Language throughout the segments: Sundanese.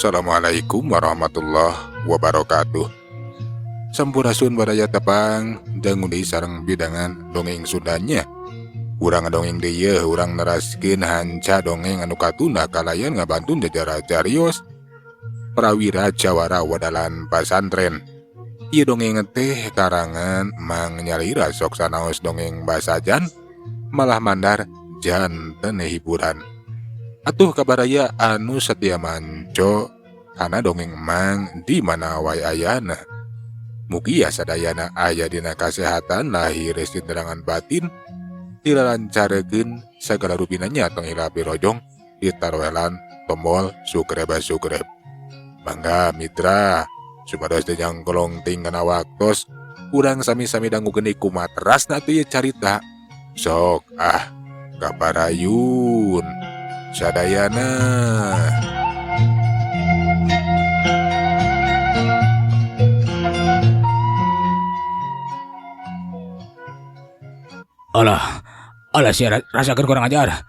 Assalamualaikum warahmatullahi wabarakatuh. Sampurasun baraya tepang dangu deui sareng bidangan dongeng Sundanya. Urang dongeng deui yeuh urang neraskeun hanca dongeng anu katunda kalayan ngabantun jajara jarios Prawira Jawara Wadalan Pasantren. Ieu dongeng teh karangan Mang Nyalira sok sanaos dongeng basajan malah mandar janten hiburan. Atuh kabaraya anu setia manco kana dongeng Mang di mana wae ayana. Mugia sadayana aya dina kasehatan lahir sinterangan batin dilalancarkeun sagala rupina nya tong hilap dirojong ditarohelan tombol subscribe subscribe. Mangga mitra supados teu nyangkolong ting kana waktos urang sami-sami dangukeun deui kumaterasna atuh ieu carita. Sok ah kaparayun sadayana. Alah, alah sia rasakeun kurang ajar.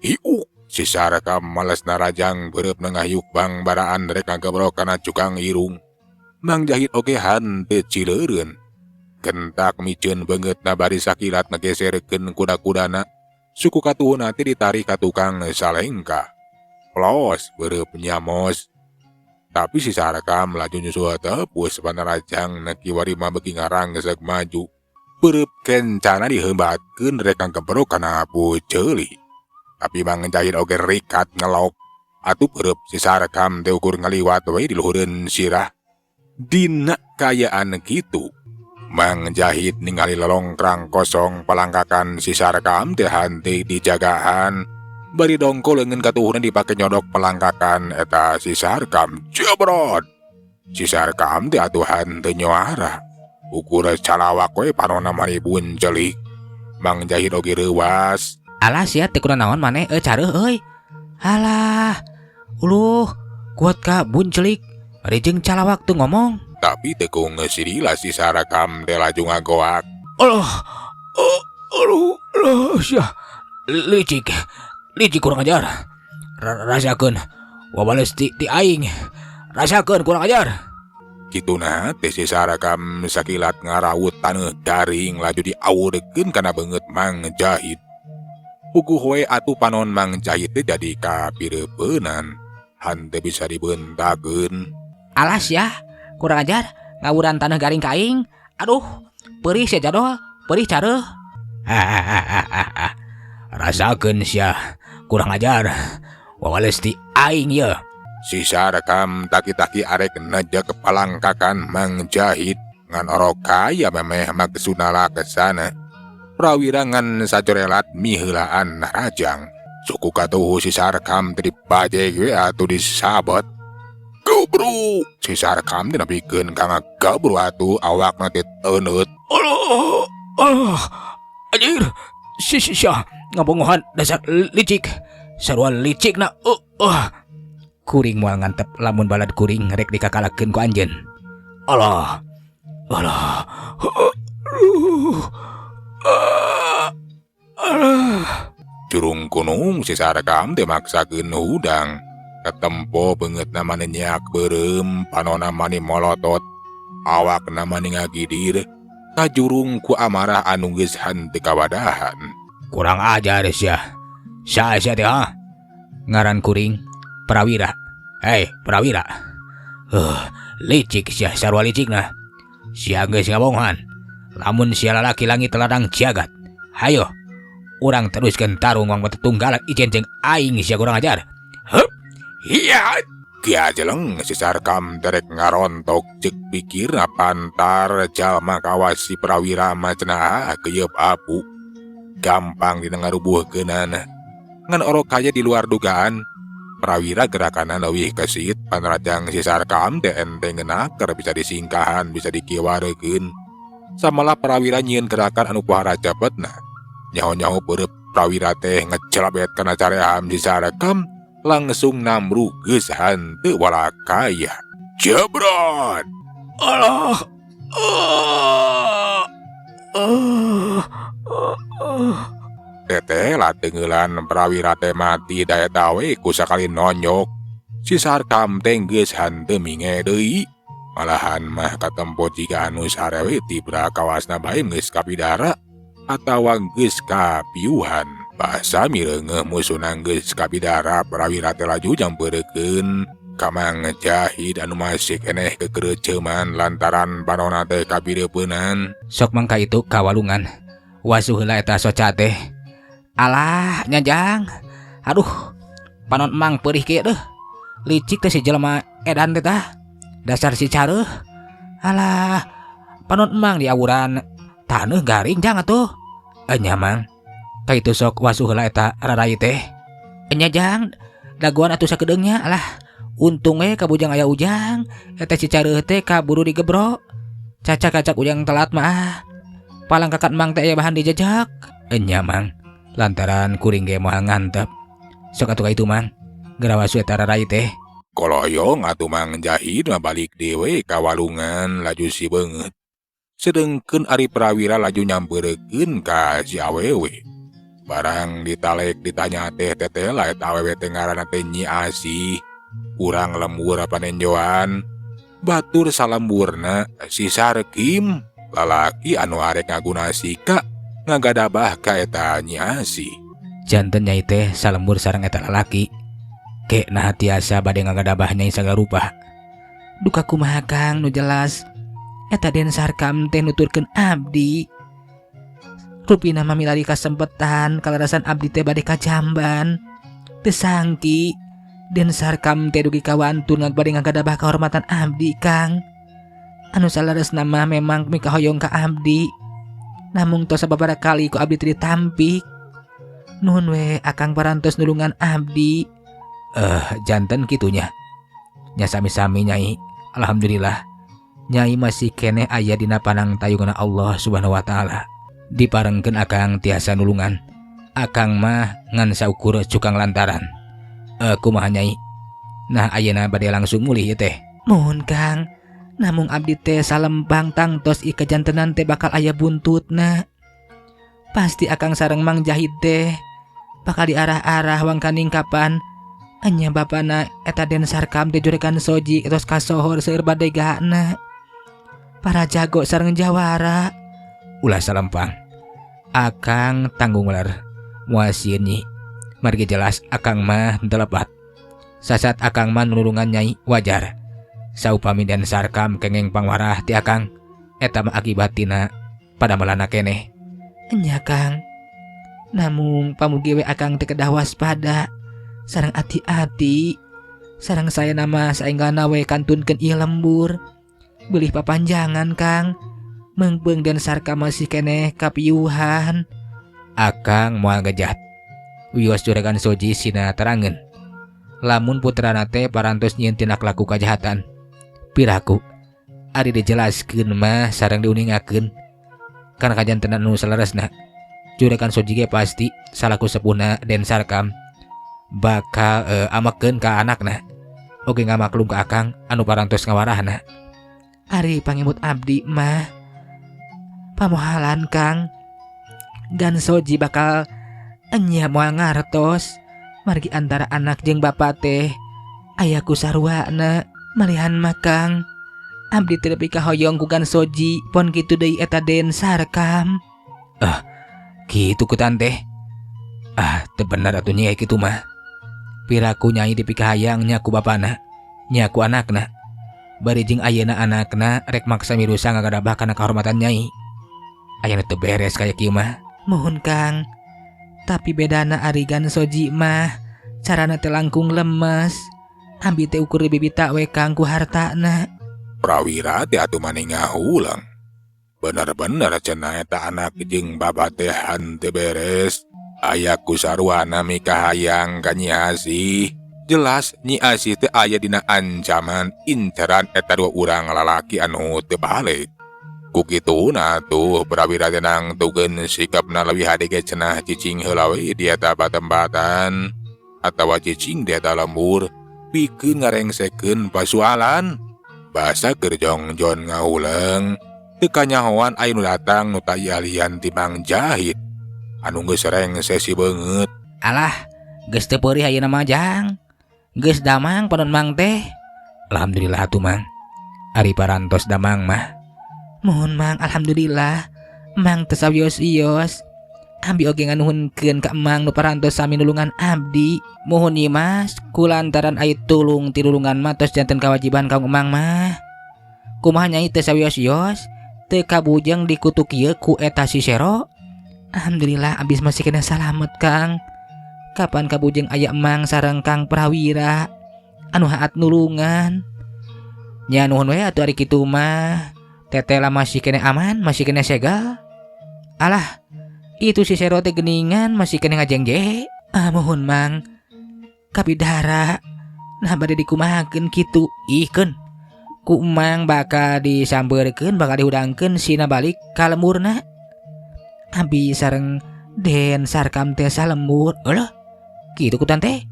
Hiuk si Sarkam males narajang beureum ngahayuk bang baraan rek ngagebrok kana cukang irung. Mang Jahit oge hanteu cileureun. Gentak miceun beungeutna bari sakilat ngageserkeun kuda-kudana. Suku katuhuna teh ditarik ka tukang salengka. Plos beureum nyamos. Tapi si Sarkam laju nyusul tepus panarajang na kiwari mah beuki ngaranggesek maju. Beureum kencana diheumbatkeun rek ngagebrok kana puceuli. Tapi Mang Jahit oge rikat ngelok. Atuh beureum si Sarkam teh ukur ngaliwat we di luhureun sirah. Dina kaayaan kitu, Mang Jahit ningali lolongkrang kosong palangkakan si Sarkam teh hanteu dijagaan. Bari dongko leungeun katuhuna dipake nyodok palangkakan eta si Sarkam. Jebrot! Si Sarkam teh atuh hanteu nyoara. Ukur calawak we panonna mani buncelik. Mang Jahit oge reuwas. Alah sia teu kunaon maneh careuh euy. Alah, uluh kuat ka buncelik. Bari jeung calawak teu ngomong. Tapi teu kungsi si Sarkam teh laju ngagoak. Alah, aduh, alah sia licik, licik kurang ajar. Rasakeun wabales ti aing. Rasakeun kurang ajar. Kituna teh si Sarkam sakilat ngarawut taneuh garing laju diawurkeun kana beungeut Mang Jahit. Puguh we atuh panon Mang Jahit teh jadi kapireupeunnan. Hanteu bisa dibentakeun. Alas ya, kurang ajar ngawuran tanah garing ka aing. Aduh, perih sia jadol, perih careuh. Hahaha. Rasakeun sia, kurang ajar. Wawales ti aing ye. Si Sarkam taki-taki arek nejek palangkakan Mang Jahit ngan orok kaya memeh maksudna kesana. Prawira ngan sacorelat miheulaan narajang. Suku katuhu si Sarkam teh dibajeg we atuh disabet. Gabru! Si Sarkam teh nepikeun ka ngagabru atuh awakna teh teuneut. Alah, alah, anjir. Si sia ngabongohan dasar licik. Sarua licikna. Kuring moal ngantep lamun balad kuring rek dikakalakeun ku anjeun. Alah, alah, aduh, alah. Jurung kunung si Sarkam teh maksakeun hudang. Katempo beungeutna mani nyeak beureum, panonna mani molotot, awakna mani ngagidir, kajurung ku amarah anu geus henteu kawadahan. Kurang ajar sia. Saha sia teh ha? Ngaran kuring Prawira. Hei, Prawira. Licik sia sarua licikna. Sia geus ngabongan. Lamun sia lalaki langit ladang jagat. Hayo, urang teruskeun tarung wang tetunggalan ijen jeung aing sia kurang ajar. Hup. Hiya. Kia jeleng si Sarkam terek ngarontok cek pikirna pantar jalma kawas si Prawira mah cenah keuyeub apu. Gampang dina ngarubuhkeunana. Ngan orok kaya di luar dugaan. Prawira gerakanna leuwih kesit panrajang si Sarkam teh enteng ngenaker bisa disingkahan bisa dikiwarekeun. Samalah Prawira nyieun gerakan anu pohara cepetna. Nyaho-nyaho beureum Prawira teh ngecelabet kana caream si Sarkam langsung namru geus hanteu walakaya. Jebrot! Alah! Ah! Ah! Ah! Teteh lah tenggelan Prawira teh mati da eta we ku sakali nonyok. Si Sarkam teh geus henteu minge deui. Malahan mah katempo jiga anu sarewe tibra kawasna bae geus kapidara atawa geus kapiuhan. Basa mireungeuh musuhna geus kapidara, Prawira teh laju nyamperkeun ka Mang Jahid anu masih keneh kekereuceuman lantaran panonna teh kapireupeunnan. Sok mangka itu ka walungan. Wasuh heula eta soca teh. Alah, nya Jang. Aduh, panon Emang perih kieu deuh. Licik teh si jelema edan teh tah. Dasar si careuh. Alah, panon Emang diawuran taneuh garing Jang atuh. Enya Mang. Ka itu sok wasuh heula eta rarai teh. Enya Jang, dagoan atuh sakedeung nya. Alah, untung we kabujang aya Ujang. Eta si careuh teh kaburu digebro. Cacak-cacak Ujang telat mah ah. Palang kakak Emang teh aya bahan dijejak. Enya Mang, lantaran kuring ge moal ngantep. Sok atuh ka itu Mang. Geura wasuh eta rarai teh. Koloyong atuh Mang Jahid mah balik dewe ka walungan laju si beungeut. Sedengkeun ari Prawira laju nyamperkeun ka si awewe. Barang ditalek ditanya teh tetela eta awewe teh ngaranna teh Nyi Asih. Urang lembur panenjoan. Batur salemburna si Sarkim, lalaki anu arek ngagunasika ngagadabah ka eta Nyi Asih. Janten Nyai teh salembur sareng eta lalaki. Ke nah tiasa bade ngagadabah Nyai sagarupa. Duka kumaha Kang nu jelas eta Den Sarkam teh nuturkeun abdi. Rupina mah milari kasempetan kalarasan abdi teh bade ka jamban. Teu sangki Den Sarkam teh dugi ka wantun bade ngagadabah kahormatan abdi Kang. Anu saleresna mah memang mikahoyong ka abdi. Namung tos sababaraha kali ku abdi teh ditampik. Nuhun we akang parantos nulungan abdi. Janten kitunya. Nya sami-sami Nyai. Alhamdulillah. Nyai masih keneh aya dina panang tayungna Allah Subhanahu wa taala. Diparengkeun akang tiasa nulungan. Akang mah ngan saukur cukang lantaran. Kumaha Nyai? Nah ayeuna bade langsung mulih ieu teh. Mohon Kang. Namung abdi teh salempang tangtos ieu kajantenan teh bakal aya buntutna. Pasti akang sareng Mang Jahid teh bakal diarah-arah wangkaning kapan. Anya bapana eta Den Sarkam teh Juragan Soji tos kasohor seueur badegana. Para jago sareng jawara. Ulah salempang. Akang tanggung ular. Moal sieun Nyi. Margi jelas akang mah teu lepat. Sasat akang mah nulungan Nyai wajar. Saupami Den Sarkam kengeng pangwarah ti akang, eta mah akibat tina padamelana keneh. Enya Kang. Namung pamugi we akang teh kedah waspada sareng ati-ati. Sareng saya nama saenggalna we kantunkeun ieu lembur. Beulih papanjangan Kang. Meungpeung Den Sarkam masih keneh kapiuhan. Akang moal ngejat. Wios Juragan Soji sina terangeun. Lamun putrana teh parantos nyieun tindak laku kajahatan. Piraku ari dijelaskeun mah sareng diuningakeun. Kana kajantenan nu saleresna. Juragan Soji ge pasti salaku sepuhna Den Sarkam bakal amekeun ka anakna. Oge ngamaklum ka akang anu parantos ngawarahna. Ari pangemut abdi mah pamohalan Kang. Gan Soji bakal enya moal ngartos. Margi antara anak jeung bapa teh aya ku sarwana malihan mah Kang. Abdi teh nepi ka hoyong ku Gan Soji pon kitu deui eta Den Sarkam. Kitu ku tante. Ah, teu bener atuh Nyai kitu mah. Piraku Nyai dipikahayang nya ku bapana, nya ku anakna. Bari jeung ayeuna anakna rek maksa mirusa ngagadabah kana kahormatan Nyai. Aya nu teu beres kaya kieu mah. Mohon Kang. Tapi bedana ari Gan Soji mah carana teh langkung lemes. Abi teh ukur bibita we Kang ku hartana. Prawira teh atuh mani ngahulang. Bener-bener cenah eta anak jeung bapa teh henteu beres. Aya ku sarwana mikahayang ka Nyi Asih. Jelas Nyi Asih teh aya dina ancaman inceran eta dua urang lalaki anu teu balik. Ku kituna atuh Prawira teh nangtukeun sikapna leuwih hade ge cenah cicing heula we di eta patempatan atawa cicing di eta lembur pikeun ngarengsekeun pasualan. Basa keur jongjon ngahuleng teu kanyahoan aya nu datang nu taya lian ti Mang Jahid anu geus rengse si beungeut. Alah, geus teu peurih ayeuna mah Jang. Geus damang panon Mang teh. Alhamdulillah atuh Mang. Ari parantos damang mah. Muhun Mang, alhamdulillah. Mang teu sawios-ios. Abdi oge nganuhunkeun ka Mang nu parantos sami nulungan abdi. Muhun Nyi Mas, kulantaran aya tulung tilulungan mah tos janten kawajiban ka Mang mah. Kumaha Nyai teu sawios-ios? Teu kabujeng dikutuk ieu ku eta si Sero? Alhamdulillah abis masih kena salamet Kang. Kapan kabujeng aya Mang sareng Kang Prawira anu haat nulungan. Nya nuhun we atuh ari kitu mah. Tetela masih kena aman, masih kena segel. Alah, itu si Sero teh geningan masih kena ngajengje. Ah mohon Mang. Kapidara. Nah bade dikumahakeun kitu. Ih keun. Ku Mang bakal disampeurkeun, bakal dihudangkeun sina balik ka lemburna. Abi sareng Den Sarkam teh salembur. Eulah. Kitu ku tante.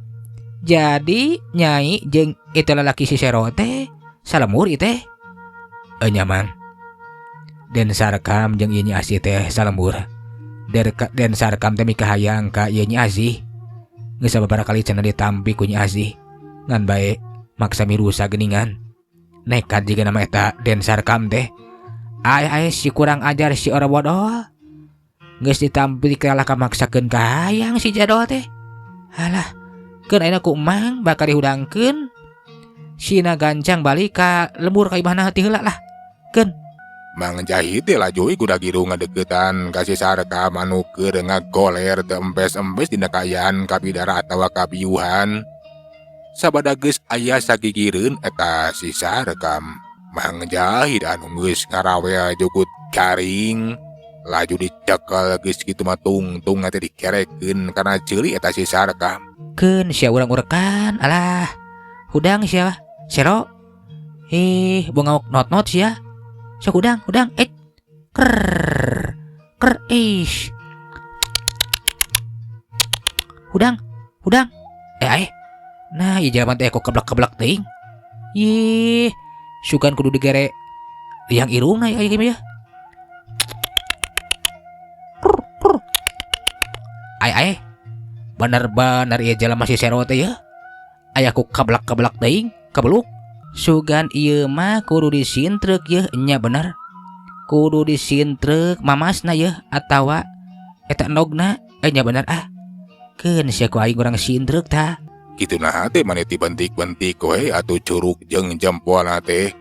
Jadi Nyai jeung itu lalaki si Sero teh salembur ieu teh. Nya Mang. Den Sarkam jeung ieu Nyi Asih teh salembur. Den Sarkam teh mikahayang ka ieu Nyi Asih. Geus sababaraha kali cenah ditampi ku Nyi Asih. Ngan bae maksa mirusa geuningan. Nekat jiga nama eta Den Sarkam teh. Ae-ae si kurang ajar si ora bodol. Geus ditampi kalah kamaksakeun kahayang si jadol teh. Alah, keun ayeuna ku Mang bakal dihudangkeun. Sina gancang balik ka lembur ka imahna ti heula lah. Keun. Mang Jahit teh laju we kuda giru ngadeukeutan ka si Sarkam anu keur ngagoler teu empes-empes dina kaayaan kapidara atawa kapiuhan. Sabada geus aya sagigireun eta si Sarkam. Mang Jahit anu geus ngarawel jukut garing laju dicekel geus kitu mah tungtung teh dikerekeun kana ceuli eta si Sarkam. Keun sia urang urekan, alah. Hudang sia, Sero. Ih, bungauk not-not sia. Sok hudang, hudang, eh. Ker. Ker, ish. Hudang, hudang. Eh. Nah, ieu jelema teh kok keblek-keblek teuing. Ih, sugan kudu digere liang irungna ya ieu mah ya. Ai ai. Bener-bener ieu jelema si Sero teh ya. Aya ku keblek-keblek teuing, kebeluk. Sugan ieu mah kudu disintreuk yeuh, nya bener. Kudu disintreuk mamasna yeuh atawa eta endogna, nya bener ah. Keun sia ku aing urang sintreuk tah. Kitu naha teh maneh dibentik-bentik we atuh curug jeung jempolna teh.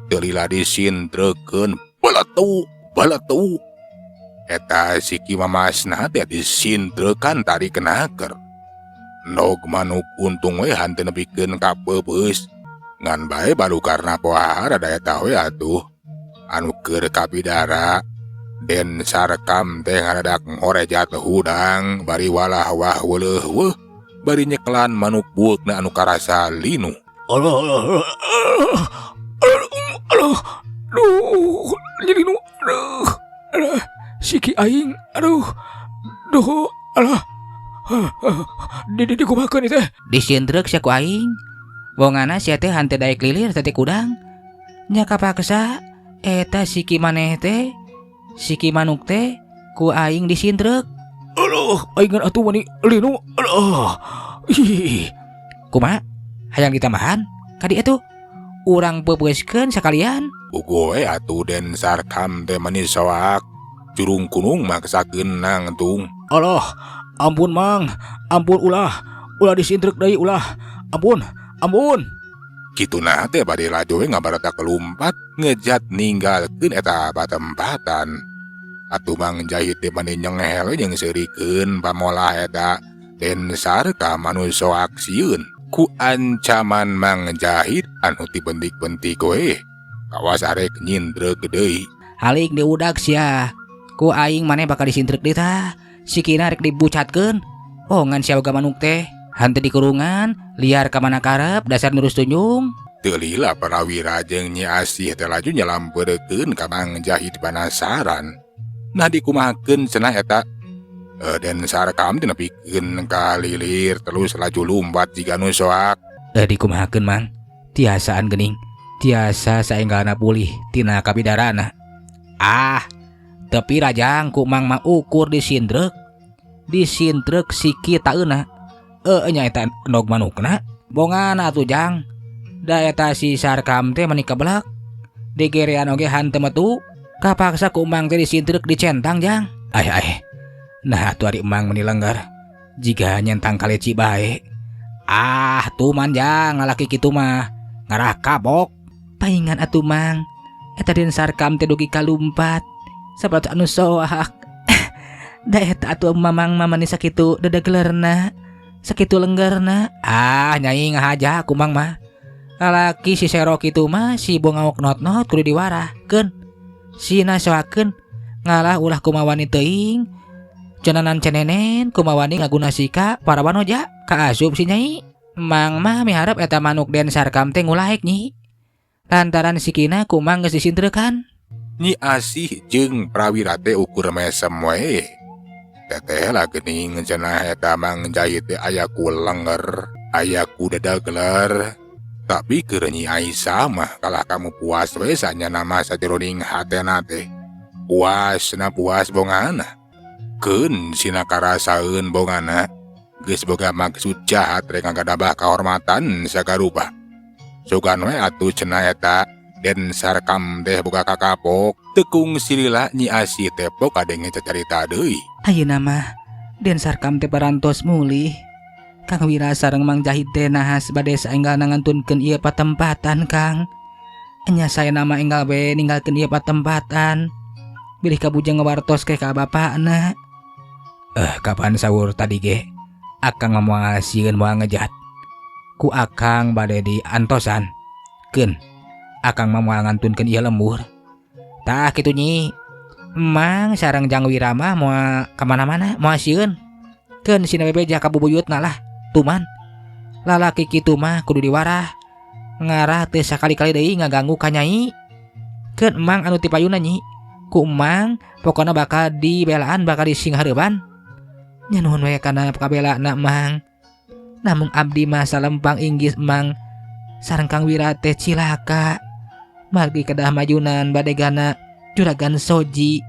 Teu lila disintreukeun, beletuk, beletuk. Eta siki mamasna teh disintreukan tari kenaker. Endog manuk untung we hanteu nepikeun ka peupeus. Ngan bae baru karena pohara daya eta we atuh. Anu keur kapidara Den Sarkam teh ngadadak ngorejat hudang bari walah wah weuleuh weuh bari nyekelan manuk bueukna anu karasa linu. Alah, alah, alah, alah, alah, aduh, jadi nu, aduh, alah, siki aing, aduh, duh, alah, di kumahakeun ieu teh? Disintreuk sia ku aing. Bongana sia teh hanteu daek lilir teh kudang. Nya kapaksa eta siki maneh teh, siki manuk teh ku aing disintreuk. Aduh, aing ngan atuh mani linu. Aduh. Ih. Kumaha? Hayang ditambahan? Ka dieu tuh. Urang peupeuskeun sakalian. Puguh we atuh Den Sarkam teh mani soak. Jurung kunung maksakeun nangtung. Alah, ampun Mang, ampun ulah. Ulah disintreuk deui ulah. Ampun, ampun. Kitu nah teh bade laju we ngabarata kelumpat ngejat ninggalkeun eta patempatan. Atuh Mang Jahit teh mani nyengel we jeung seurikeun pamolah eta Den Sarkam anu soak sieun. Ku ancaman Mang Jahit anu dibentik-bentik we. Kawas arek nyindreuk deui. Halik diudag sia. Ku aing maneh bakal disintreuk deui tah. Sikina rek dibucatkeun. Oh ngan sia boga manuk teh. Hanteu dikurungan, liar ka mana karep, dasar nurus tunjung. Teu lila Prawira jeung Nyi Asih teh laju nyalampeurkeun ka Mang Jahit panasaran. Nah dikumahakeun cenah eta? Den Sarkam teh nepikeun ka lilir terus laju lumpat jiga nu soak. Dikumahakeun Mang? Tiasaan geuning. Tiasa saenggalna pulih tina kapidarana. Ah, tepi rajang ku Mang mah ukur disindreuk. Disindreuk siki taeuna. Nya eta endog manukna. Bongana atuh Jang. Da eta si Sarkam teh meni keblek. Digerean oge hanteu metu. Kapaksa ku Emang teh disintreuk dicentang Jang. Ai ai. Nah atuh ari Emang meni lengger. Jiga nyentang kaleci bae. Ah tuman Jang lalaki kitu mah. Ngarah kabok. Paingan atuh Mang. Eta Den Sarkam teh dugi kalumpat. Sapertos anu soak. Da eta atuh Mamang mah mani sakitu dedegelerna. Sakitu lenggerna. Ah nyai ngahaja ku Mang mah. Lalaki si serok itu mah si bongaok not-not kudu diwarahkeun. Sina soakeun ngalah ulah kumawani teuing. Cenanan cenenen kumawani ngaguna sika para wanoja kaasup si nyai. Mang mah miharep eta manuk Den Sarkam teh ngulaek nyi. Lantaran sikina ku Mang geus disintrekan. Nyi Asih jeung Prawira teh ukur mesem we. Teteh lah geuning cenah eta Mang Jahit teh aya ku lenger, aya ku dedegeler. Tapi keur Nyi Aisyah mah kalah kamu puas we sanyana mah sajeroning hatena teh. Puas na puas bongana. Keun sina karasaeun bongana. Geus boga maksud jahat rek ngagadabah kahormatan sagarupa. Sugan we atuh cenah eta Den Sarkam teh boga kakapok. Tekung silila Nyi Asih teh pok kadenge cacarita deui. Ayeuna mah Den Sarkam teh parantos mulih. Kang Wira sareng Mang Jahit teh nahas bade saenggalna ngantunkeun ieu patempatan Kang. Nya saena mah enggal we ninggalkeun ieu patempatan. Bilih kabujeng ngawartos ke ka bapakna. Kapan sahur tadi ge? Akang moal sieun moal ngejat. Ku akang bade diantosan. Keun akang mah moal ngantunkeun ieu lembur. Tah kitu nyi. Emang sareng Jang Wira mah moal ka mana-mana, moal sieun. Keun sina bebeja ka bubuyutna lah. Tuman. Lalaki kitu mah kudu diwarah. Ngarah teu sakali-kali deui ngaganggu ka nyai. Keun emang anu ti payuna nyi. Ku emang pokona bakal dibelaan, bakal disinghareuban. Nya nuhun we kana kabelana Mang. Namung abdi mah salempang inggis Mang sareng Kang Wira teh cilaka. Margi kedah majunan badegana Juragan Soji.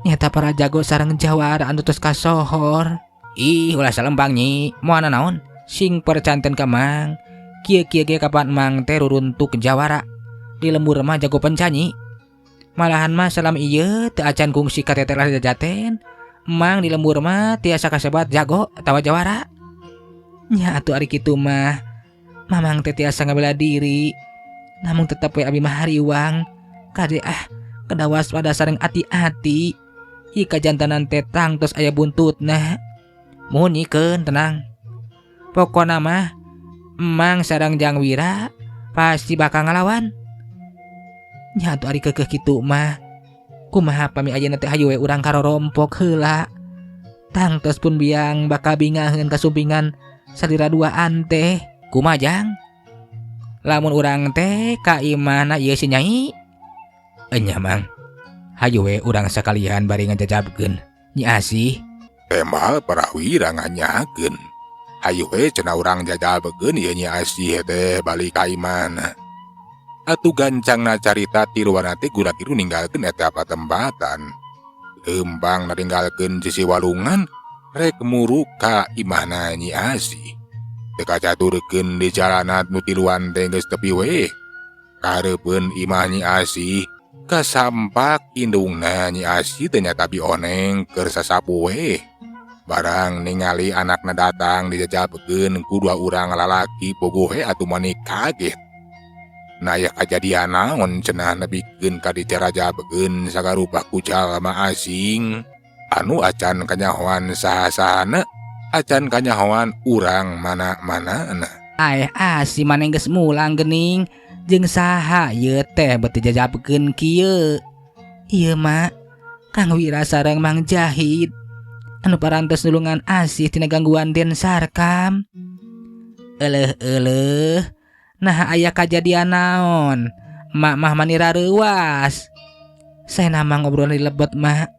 Nyata para jago sareng jawara anu tos kasohor. Ih ulah salempang nyi, moal nanaon? Sing percanten ka Mang. Kieu-kieu ge kapan Mang teh ruruntuk jawara. Di lembur mah jago pencanyi. Malahan mah salam ieu teu acan kungsi ka tetelah jajaten. Mang di lembur mah tiasa kasebat jago atawa jawara. Nya atuh ari kitu mah Mamang teh tiasa ngabela diri. Namun tetep we abi mah hariwang. Kade ah kedah waspada sareng ati-ati. Ieu kajantanan teh tangtos aya buntutna. Muhun nyikeun tenang. Pokona mah Emang sareng Jang Wira pasti bakal ngalawan. Nya atuh ari keukeuh kitu mah. Kumaha pami ayeuna teh hayu we urang karorompok heula. Tangtos pun biang bakal bingaheun kasumpingan salira duaan teh. Kumaha Jang? Lamun urang teh ka imahna ieu si Nyai. Enya Mang. Hayu we urang sakalian bari ngajajabkeun Nyi Asih. Temal Prawira nganyakeun. Hayu we cenah urang jajabkeun ieu Nyi Asih teh balik ka imahna. Atuh gancangna carita tiluan teh gura-giru ninggalkeun eta patempatan. Leumpang ninggalkeun sisi walungan rek muru ka imahna Nyi Asih. Teu kacaturkeun di jalanan nu tiluan teh geus tepi we. Kareupeun imah Nyi Asih kasampak indungna Nyi Asih teh nyata bioneng keur sasapu we. Barang ningali anakna datang dijajabkeun ku dua urang lalaki puguh we atuh mani kaget. Nah aya kajadian naon cenah nepikeun ka dicarajabkeun sagarupa ku jalma asing anu acan kanyahoan saha-sahana, acan kanyahoan urang mana-manana. Aeh asih maneh geus mulang geuning jeung saha ieu teh beuti jajabkeun kieu. Ieu mah Kang Wira sareng Mang Jahid anu parantos nulungan asih tina gangguan Den Sarkam. Eleuh-eleuh, nah aya kajadian naon? Mak mah mani rareuwas. Saena mah ngobrol di lebet mak.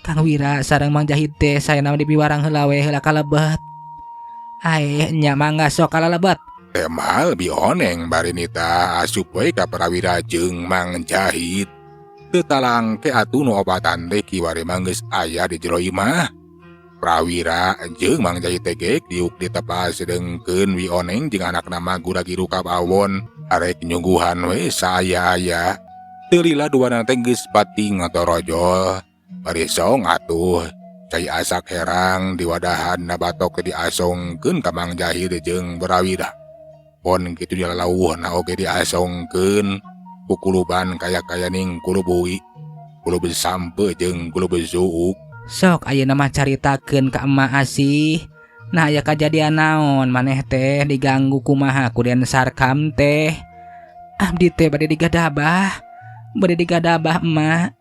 Kang Wira sareng Mang Jahid teh saena mah dipiwarang heula we heula ka lebet. Aeh nya mangga sok ka lebet. Temal bioneng bari nita asup we ka Prawira jeung Mang Jahid. Teu talangke atuh nu obatan teh kiwari mah geus aya di jero imah. Prawira jeung Mang Jahid teh geek diuk ditepas sedengkeun Wi Oneng jeung anakna mah gura-giru kabawon arek nyungguhan we saaya-aya. Teu lila duana teh geus pati ngatorojol. Bari song atuh cai asak herang diwadahan na batok teh diasongkeun ka Mang Jahid jeung Prawira. Pon kitu dilalauhna oge diasongkeun kukuluban kaya-kayaning kulub hui, kulub sampe jeung kulub suuk. Sok ayeuna mah caritakeun ka emak Asih. Nah aya kajadian naon maneh teh diganggu kumaha ku Den Sarkam teh. Abdi teh bade digadabah. Bade digadabah emak.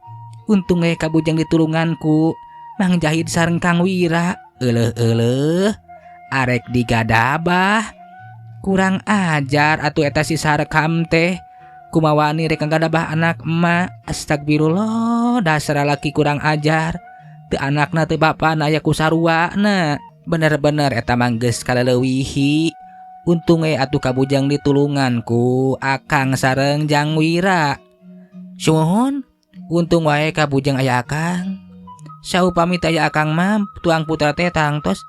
Untung we kabujang ditulungan ku Mang Jahid sareng Kang Wira. Euleuh-euleuh arek digadabah. Kurang ajar atuh eta si Sarkam teh. Kumawani rek ngagadabah anak emak. Astagfirullah, dasar laki kurang ajar. Teu anakna teu bapana aya ku saruana. Bener-bener eta mah geus kaleleuwihi. Untung we atuh kabujang ditulungan ku Akang sareng Jang Wira. Sumuhun, untung wae kabujang aya Akang. Saupami teu aya Akang mah tuang putra teh tangtos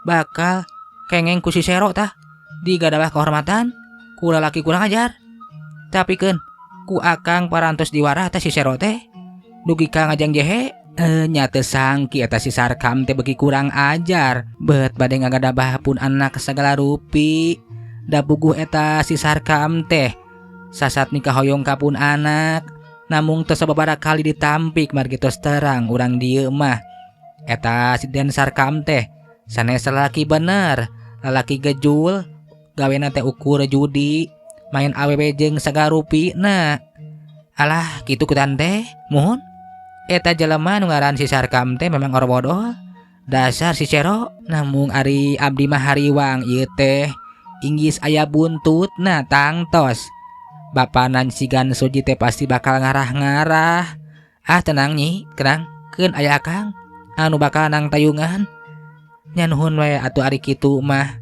bakal kengeng ku si Sero tah. Digadabah kehormatan ku lalaki kurang ajar. Tapi keun ku Akang parantos diwarah teh si Sero teh. Dugi ka ngajang jehe. Nya teu sangki eta si Sarkam teh beuki kurang ajar. Bet bade ngagadabah pun anak sagala rupi. Da puguh eta si Sarkam teh sasat nikah hoyong ka pun anak. Namung teu sababaraha kali ditampik margi tos terang urang dieu mah. Eta si Den Sarkam teh sanes lalaki bener, lalaki gejul, gawena teh ukur judi, main awewe jeung sagala rupina. Alah kitu kutan teh, muhun. Eta jelema nu ngaran si Sarkam teh memang orwodol. Dasar si Cero, namung ari abdi mah hariwang ieu teh inggis aya buntutna tangtos. Bapana sigan Suji teh pasti bakal ngarah-ngarah. Ah tenang nyi, tenang, keun aya Akang anu bakal nang tayungan. Nya nuhun we atuh ari kitu mah.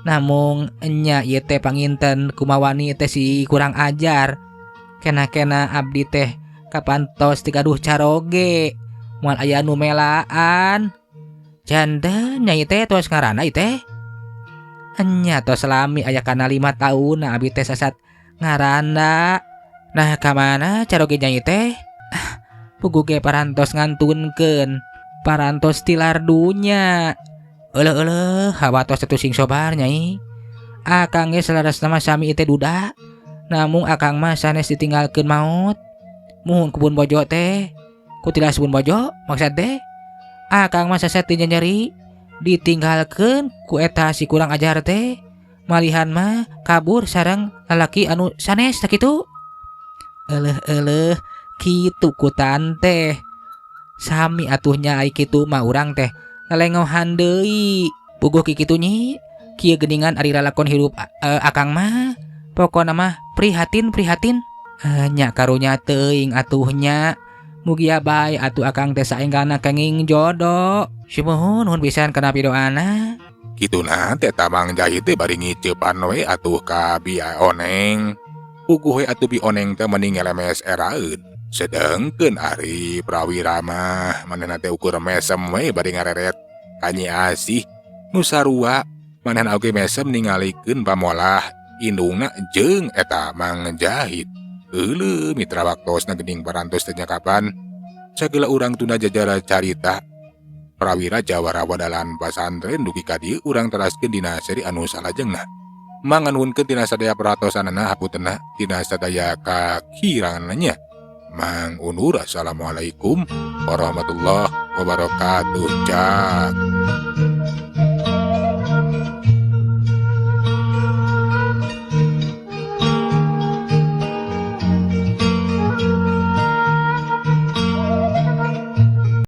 Namung enya ieu teh panginten kumawani teh si kurang ajar. Kena-kena abdi teh kapantos tigaduh caroge. Moal aya nu melaan. Janten nyai teh tos ngaranna ieu teh. Enya tos lami aya kana 5 taun abdi teh sasat ngaranda. Nah kamana caroge nyai teh? Ah, puguh ge parantos ngantunkeun. Parantos tilar dunya. Euleuh-euleuh hawa tos teu sing sobar nyai. Akang ge salarasna mah sami ieu teh duda. Namung akang mah sanes ditinggalkeun maot. Muhun kebun bojo teh. Ku tilas bun bojo maksad teh. Akang mah sasat teu nyeri ditinggalkeun ku eta si kurang ajar teh. Malihan mah kabur sareng lalaki anu sanes tah kitu. Euleuh-euleuh kitu ku tante. Sami atuh nya ai kitu mah urang teh lelengohan deui. Puguh kikitu nyi. Kieu geuningan ari lalakon hirup akang mah. Pokona mah prihatin-prihatin. Nya karunya teuing atuh nya. Mugia bae atuh akang teh saenggalna kenging jodoh. Sumuhun nuhun pisan kana pidoana. Kituna teh Mang Jahid teh bari ngiceupan we atuh ka Bi Oneng. Puguh we atuh Bi Oneng teh mending ngelemes eraeun. Sedengkeun ari Prawira mah manehna teh ukur mesem we bari ngareret ka Nyi Asih nu sarua manehna oge mesem ningalikeun pamolah indungna jeung eta Mang Jahid. Euleuh mitra waktosna geuning parantos teh kapan sagala urang tunda jajara carita Prawira jawara wadalan pasantren dugi ka dieu urang teraskeun dina seri anu salajengna. Manganuhunkeun tina sadaya perhatosanana hapuntenna tina sadaya kakiranganna. Mang Unur, assalamualaikum warahmatullahi wabarakatuh. Cak.